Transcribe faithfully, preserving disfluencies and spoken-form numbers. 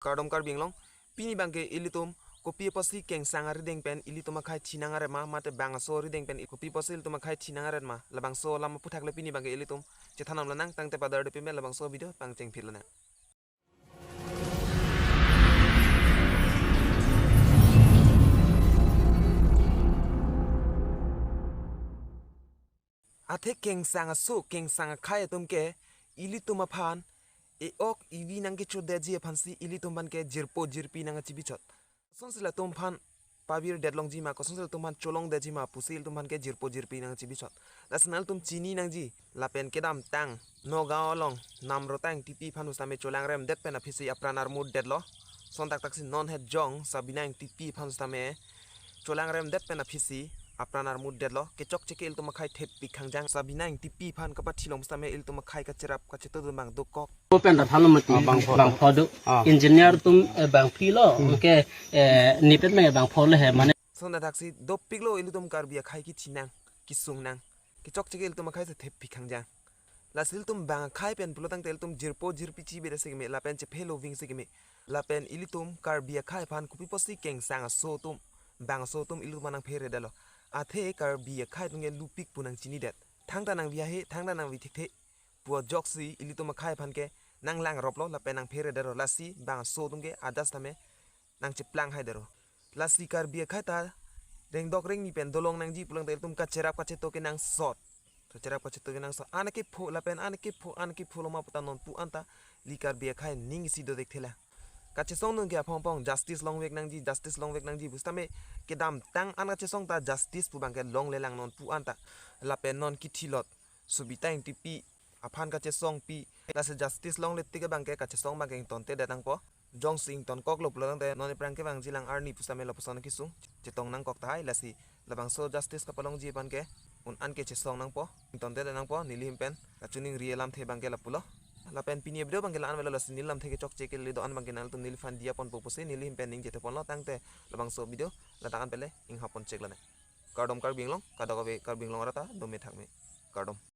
Kardom Karbi Anglong, pini abangke ilitum kopi apotsi kengsang arideng pen ilitum akhai thinang aret ma, mate bangso arideng pen kopi apotsi ilitum akhai thinang aret ma, labangso alam aphuthak le pini abangke ilitum chethan nang lonang, tangte padar de pime labangso video pangcheng phit lonang. Athe kengsang aso, kengsang akhai atum ke ilitum aphan e-ok evi nangkechodetji aphansi ilitum aphan ke jirpo jirpi nangkachibichot. Kosonsi latum aphan pavirdetji ma, kosonsi latum aphan cholongdetji ma pusi ilitum aphan ke jirpo jirpi nangkachibichot. Lasi nangtum chini nangji, lapen kedamtang Nagaon along Namrota Engtipi aphan pusitame cholangremdet pen aphisi apran armutdetlo. Sontak taksi non het jong Sabina Engtipi aphan pusitame cholangremdet pen aphisi apran armutdetlo. Kechokche ke ilitum akhai theppik khangjang. Sabina Engtipi aphan kapathi along pusitame ilitum akhai kacherap kacheto atum abang dokok. Open da thalo mati. Ah, bangpho. Bangpho do. Ah. Engineer atum, eh, bangphilo. Hmm. Anke, eh, nepet me bangpho le he mane. Sontak taksi dopiklo ilitum Karbi akhai kethinang, kesungnang. Kechokche ke ilitum akhai si theppik khangjang. Lasi ilitum bang akhai pen pulo tangte ilitum jirpo jirpi chibedet si keme, lapen chephe loving si keme. Lapen ilitum Karbi akhai aphan kopi apotsi kengsang aso atum, bangso atum ilitum aphan nangpheredetlo. Athe Karbi akhai atum ke lupik pu nangchinidet. Thangta nangvi ahe, thangta nangvi thekthe pu ajoksi ilitum akhai aphan ke nanglang roplo lapen nangpheredetlo, lasi bangso atum ke adas tame nangcheplang haidetlo. Lasi Karbi akhai ta rengdok rengni pen dolong nangji pulo tangte ilitum kacherap kacheto kenangsot. Kacherap kacheto kenangsot. An kepho lapen an kepho, an kepho lo ma puta non pu anta ili Karbi akhai aning isi dodet thela. Kachesong nung ke aphong aphong justice longvek nangji, justice longvek nangji pusitame kedamtang an kachesong ta justice pu abangke longlelang non pu anta. Lapen non kithilot Sabina Engtipi aphan kachesongpi, lasi justice longle tik abangke kachesong abangke ingtontedet nangpo. Jongsi ingtonkoklo pulo tangte non aphrang kevangjilang arni pusitame lapuson kesung chetong nangkok tahai, lasi labangso justice kapalongji aphan ke un an ke chesong nangpo, ingtontedet nangpo neli ahin pen. Kachiningri alamthe abangke lapulo. Lapen pini video abangke la-an avelo, lasi neli lamthe kechokche ke le do-an abangke nangtum neliphan diya ponpo pusi neli ahin pen ning chethe ponlo, tangte labangso video ladak an pen le inghap pon chek lonang. Kardom Karbi Anglong, kadokave Karbi Anglong arata dome thakme. Kardom.